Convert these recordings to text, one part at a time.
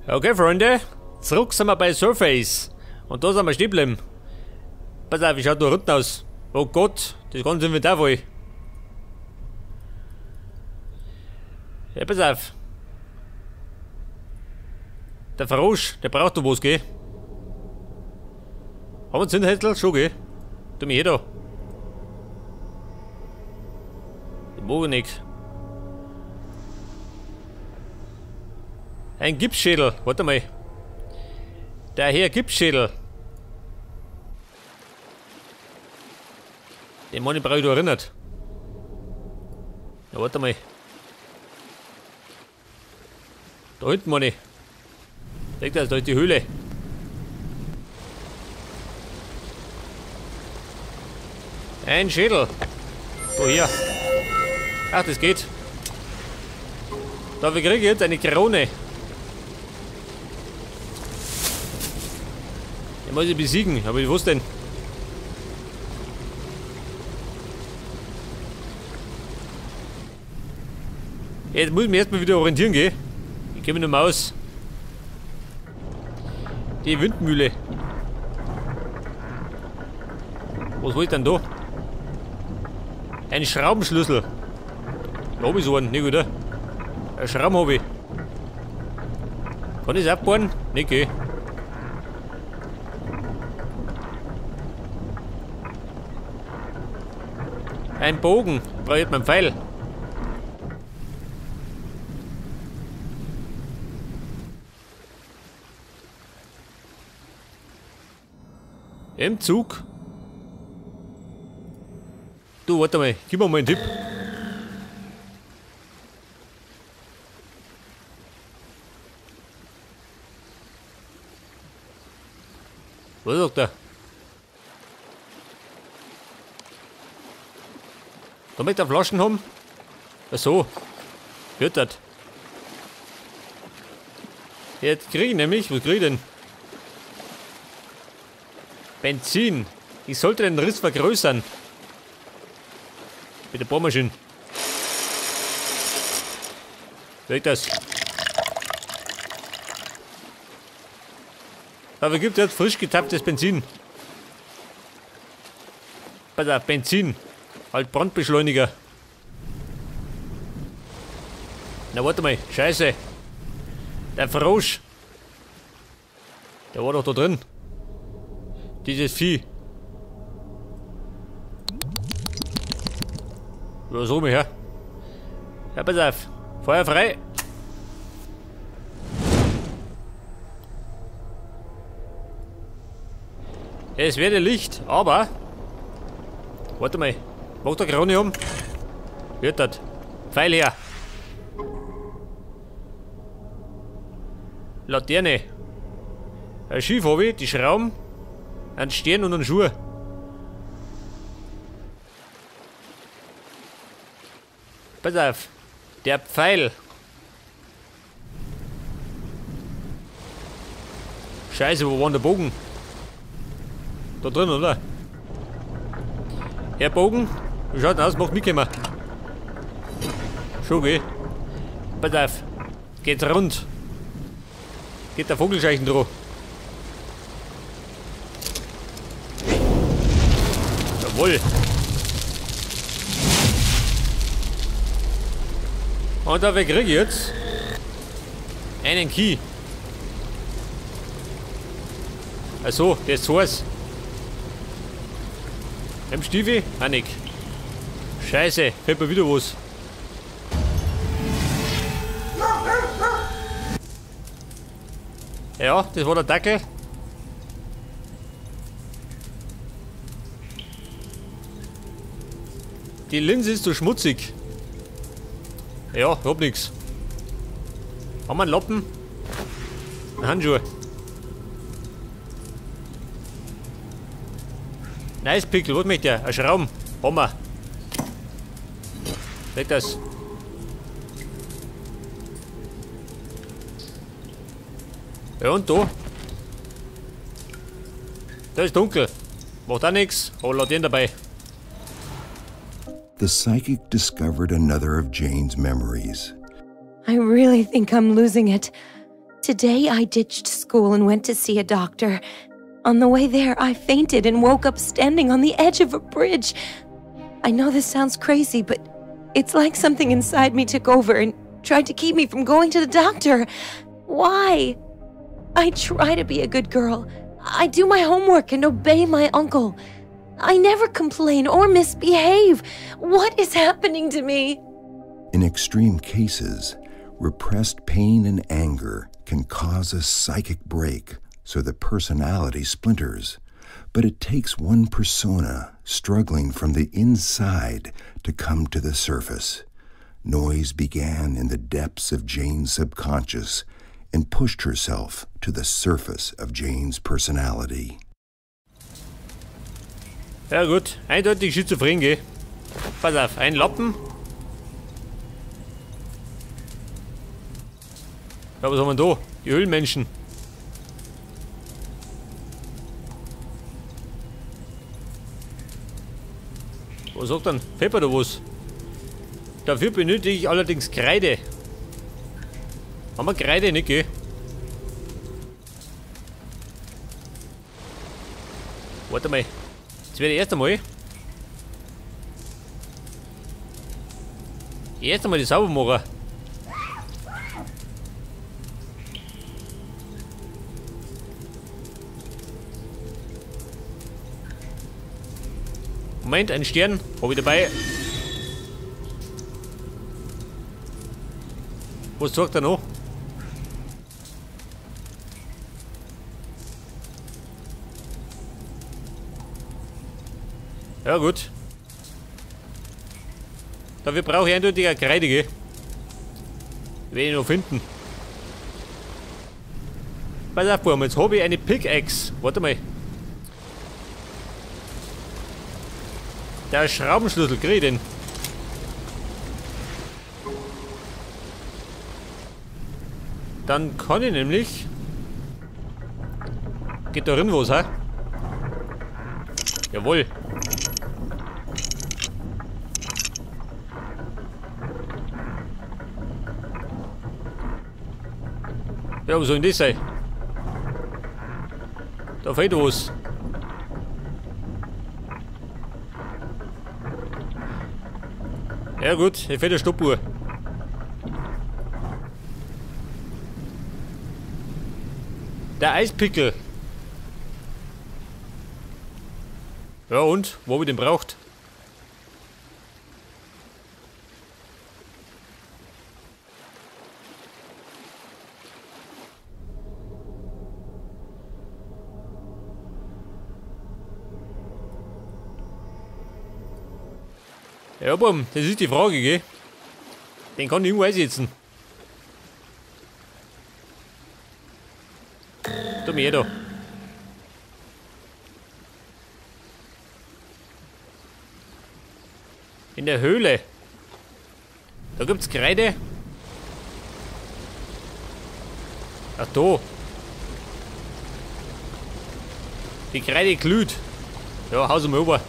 Okay, Freunde, zurück sind wir bei Surface. Und da sind wir stehen geblieben. Pass auf, wie schaut da unten aus? Oh Gott, das ganze Inventar voll. Ja, pass auf. Der Frosch, der braucht doch was, gell? Haben wir Zündhändel? Schon, gell? Tu mich hier da. Ich mag nicht. Ein Gipsschädel, warte mal. Der Herr Gipsschädel. Den Mann, brauche ich da erinnert. Ja, warte mal. Da hinten, meine ich. Das, da ist die Höhle. Ein Schädel. Da hier. Ach, das geht. Da, wir kriegen jetzt eine Krone. Den muss ich besiegen, aber ich wusste denn. Jetzt muss ich mich erstmal wieder orientieren gehen. Ich kenne mich nicht mehr aus. Die Windmühle. Was wollt ich denn da? Ein Schraubenschlüssel. Da hab ich so einen, nicht oder? Ein Schrauben hab ich. Kann ich es abbauen? Nicht, gell? Ein Bogen. Brauche ich meinen Pfeil. Im Zug. Du, warte mal, gib mir mal einen Tipp. Was sagt er? Da möchte er Flaschen haben? Ach so. Wird das. Jetzt krieg ich nämlich, was krieg ich denn? Benzin. Ich sollte den Riss vergrößern. Mit der Bohrmaschine. Weg das. Aber gibt jetzt frisch getapptes Benzin. Pass auf, Benzin. Halt Brandbeschleuniger. Na warte mal, scheiße. Der Frosch. Der war doch da drin. Dieses Vieh. Oder so her. Ja, pass auf. Feuer frei. Es werde Licht, aber... Warte mal. Mach der Krone um. Wird das. Pfeil her. Laterne. Ein Schiff habe ich, die Schrauben. Einen Stern und einen Schuh. Pass auf. Der Pfeil. Scheiße, wo war denn der Bogen? Da drin, oder? Herr Bogen, wie schaut denn aus? Macht mitkommen. Schon, gell? Pass auf. Geht's rund. Geht der Vogelscheichen drauf. Jawohl. Und da kriege ich jetzt einen Key. Achso, der ist zu heiß. Im Stiefel? Ah, nicht. Scheiße, fällt mir wieder was. Ja, das war der Dackel. Die Linse ist so schmutzig. Ja, ich hab nix. Haben wir einen Lappen? Einen Handschuh. Nice Pickel, was möchte der? Ein Schrauben. Haben wir. Leg das. Ja, und da? Da ist dunkel. Macht auch nix, aber Laternen dabei. The psychic discovered another of Jane's memories. I really think I'm losing it. Today I ditched school and went to see a doctor. On the way there, I fainted and woke up standing on the edge of a bridge. I know this sounds crazy, but it's like something inside me took over and tried to keep me from going to the doctor. Why? I try to be a good girl. I do my homework and obey my uncle. I never complain or misbehave. What is happening to me? In extreme cases, repressed pain and anger can cause a psychic break so the personality splinters. But it takes one persona struggling from the inside to come to the surface. Noise began in the depths of Jane's subconscious and pushed herself to the surface of Jane's personality. Ja gut, eindeutig schizophren, gell? Pass auf, ein Lappen. Ja, was haben wir da? Die Höhlenmenschen. Was sagt denn Pepper da was? Dafür benötige ich allerdings Kreide. Haben wir Kreide nicht, gell? Warte mal. Jetzt werde ich erst einmal. Erst einmal die sauber machen. Moment, ein Stern. Hab ich dabei. Was sagt er noch? Ja gut. Dafür brauche ich eindeutig eine Kreide, gell? Werde ich noch finden. Pass auf, Burm, jetzt habe ich eine Pickaxe. Warte mal. Der Schraubenschlüssel, krieg ich den? Dann kann ich nämlich... Geht da drin was, hä? Jawohl. Ja, was soll denn das sein? Da fehlt was. Ja gut, hier fehlt eine Stoppuhr. Der Eispickel. Ja und? Wo hab ich den braucht? Ja, Bumm, das ist die Frage, gell? Den kann ich irgendwo einsetzen. Tu mir da. In der Höhle. Da gibt's Kreide. Ach da. Die Kreide glüht. Ja, hau sie mal rüber.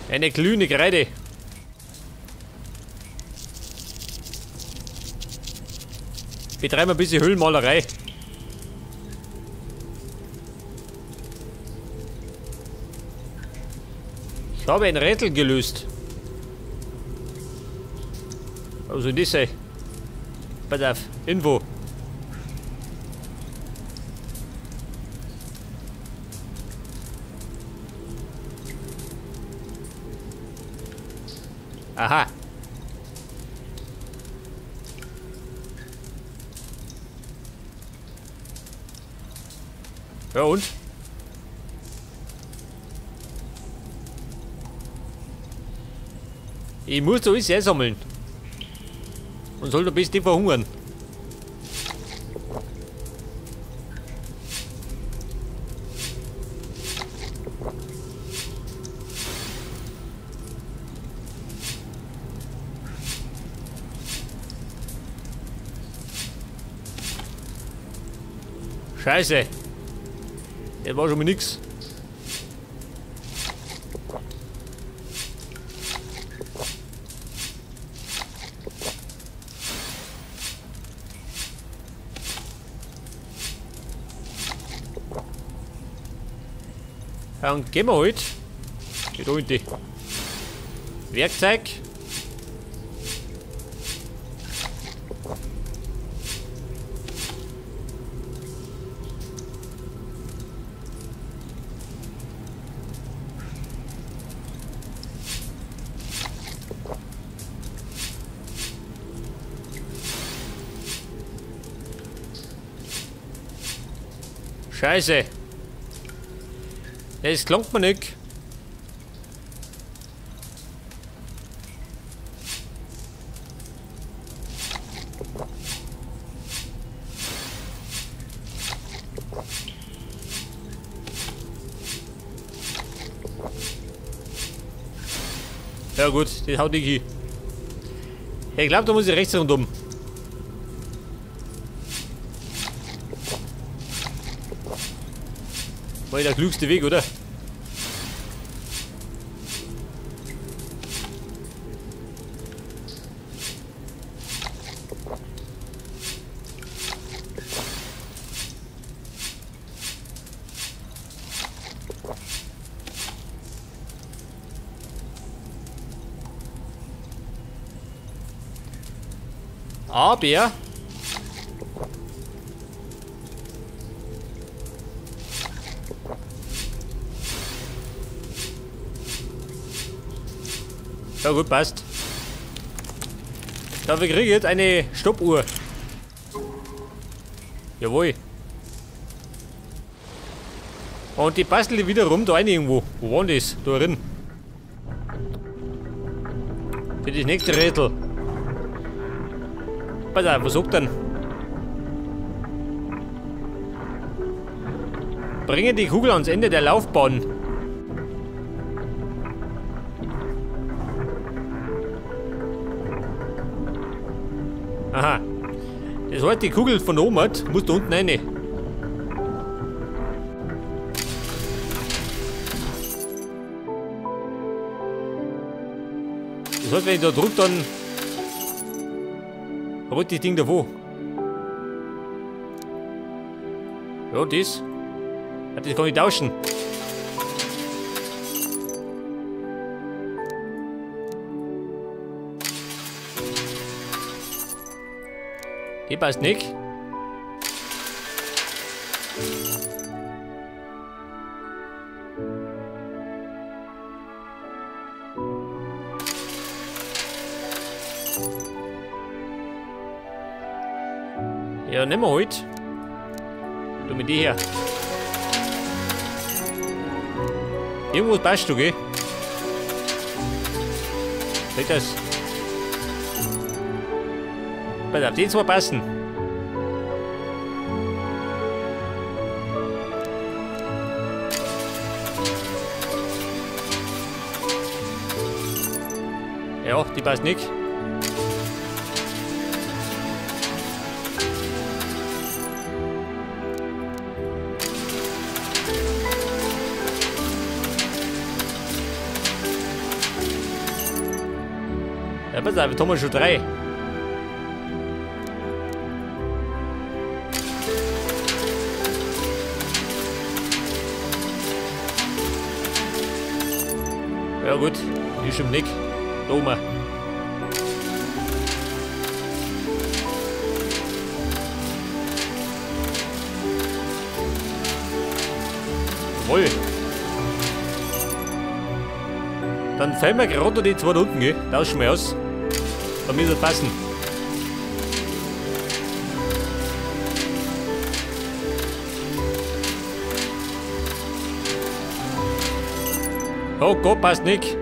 Eine glühende Kreide. Betreiben ein bisschen Höhlenmalerei. Ich habe ein Rätsel gelöst. Was soll das sein? Pass auf, Info. Aha. Ja und? Ich muss da alles einsammeln. Und soll da best nicht verhungern. Scheiße. Das war schon mal nix. Dann gehen wir halt. Geht da in die Werkzeug. Scheiße. Das klangt mir nicht. Ja gut, das haut nicht hin. Ich glaube, da muss ich rechts rundum. War der klügste Weg, oder? Aber ja gut, passt. Da wir kriegen jetzt eine Stoppuhr. Jawohl. Und die basteln die wieder rum da rein irgendwo. Wo war denn das? Da drin. Für das nächste Rätsel. Pass auf, was sagt denn? Bringe die Kugel ans Ende der Laufbahn. Aha. Das heißt, die Kugel von oben hat, muss da unten rein. Das heißt, wenn ich da drücke, dann rollt das Ding davor. Ja, das. Das kann ich tauschen. Die passt nicht. Ja, nehmen wir halt. Tu mit die her. Irgendwas passt du, gell? Seht das? Pass auf, die zwei passen. Ja, die passt nicht. Ja, pass auf, jetzt haben wir schon drei. Ja gut, ist schon nicht. Da oben. Jawohl. Dann fallen wir gerade die zwei da unten, gell? Tauschen wir aus. Da müssen wir passen. Oh Gott, passt nicht.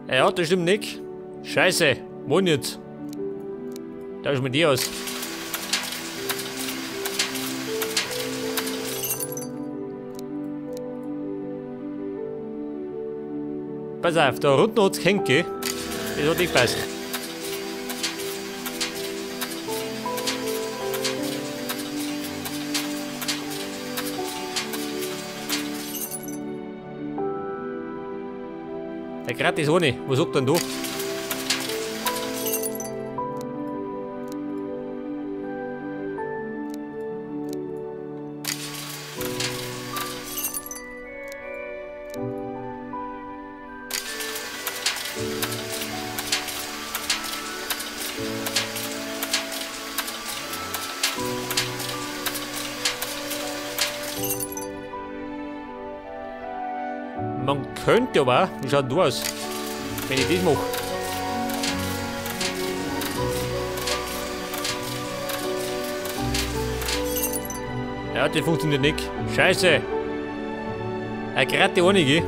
Ja, das stimmt nicht. Scheiße, wo denn jetzt? Tausch mit dir aus. Pass auf, da unten hat's gehängt, gell? Das hat nicht gepasst. Der gratis ohne. Was sagt denn du? Man könnte aber, wie schaut denn du aus, wenn ich das mache? Ja, das funktioniert nicht. Scheiße! Eine gerade ohne, gell?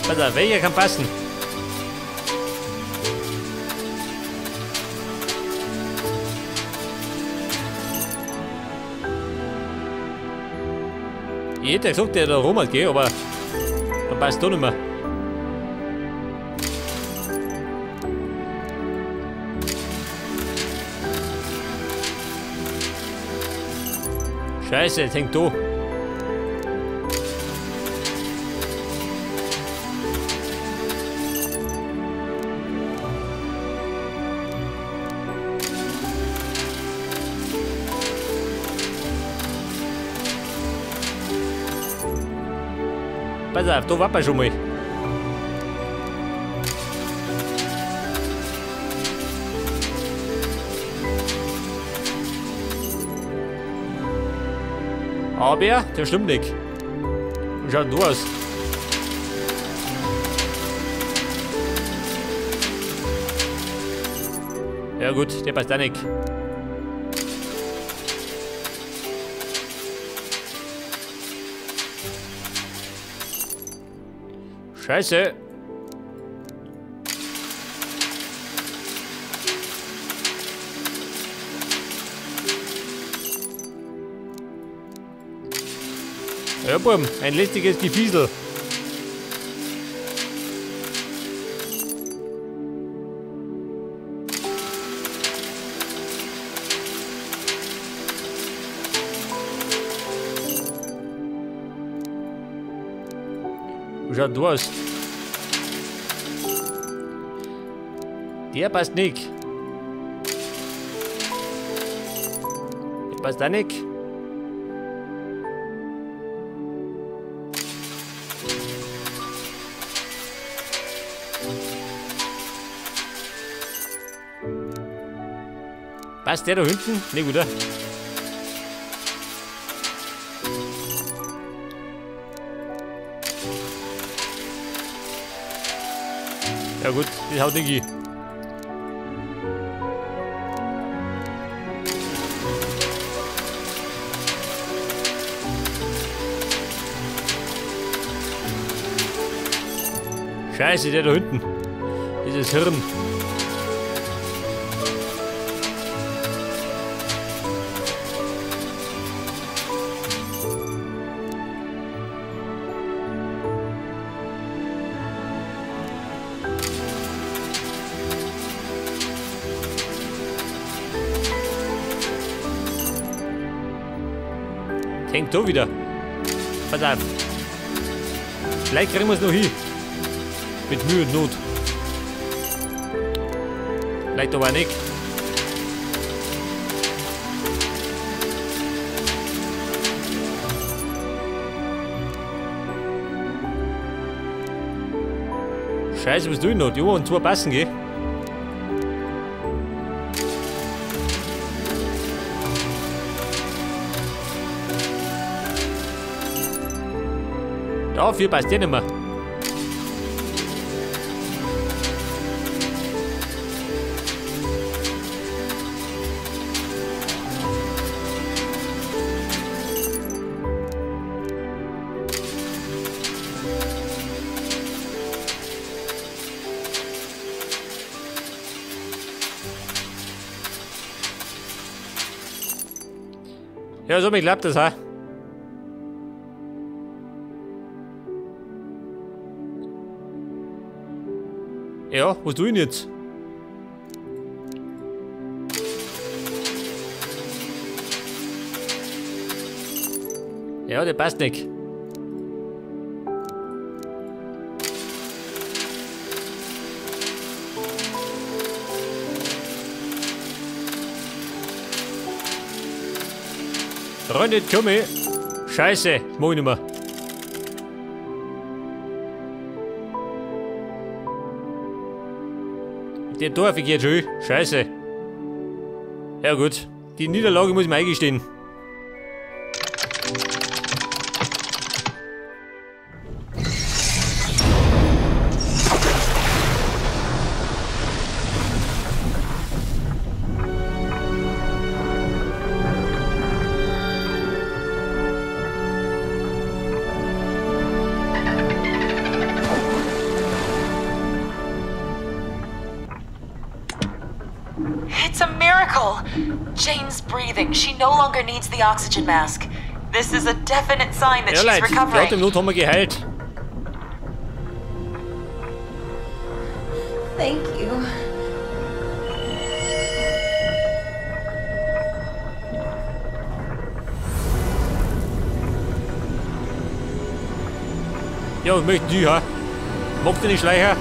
Pass auf, welcher kann passen? Ich hätte gesagt, der da rum hat, gell, aber dann passt da nicht mehr. Scheiße, jetzt hängt da. Pass auf, da war man schon mal. Aber der stimmt nicht. Wie schaut denn du aus? Ja gut, der passt auch nicht. Scheiße. Ja, Buben, ein lästiges Gefiesel. Wie schaut du aus? Der passt nicht. Der passt auch nicht. Passt der da hinten? Ne, oder? Ja gut, das haut nicht hin. Scheiße, der da hinten. Dieses Hirn. Hängt da wieder. Pass auf. Vielleicht kriegen wir es noch hin. Mit Mühe und Not. Vielleicht aber nicht. Scheiße, was tue ich noch? Die oberen zwei passen, gell? Dafür passt der nicht mehr. Ja, so, mir klappt das, ha? Ja, was tue ich denn jetzt? Ja, der passt nicht. Freunde, komm her. Scheiße, mach ich nicht mehr. Der Dorf geht schon. Scheiße. Ja gut, die Niederlage muss ich mir eingestehen. It's a miracle! Jane's breathing. She no longer needs the oxygen mask. This is a definite sign that Ja, she's Leute, die recovering. Atemnot haben wir geheilt. Thank you. Ja, und möchten die, ha? Magst du nicht Schleicher?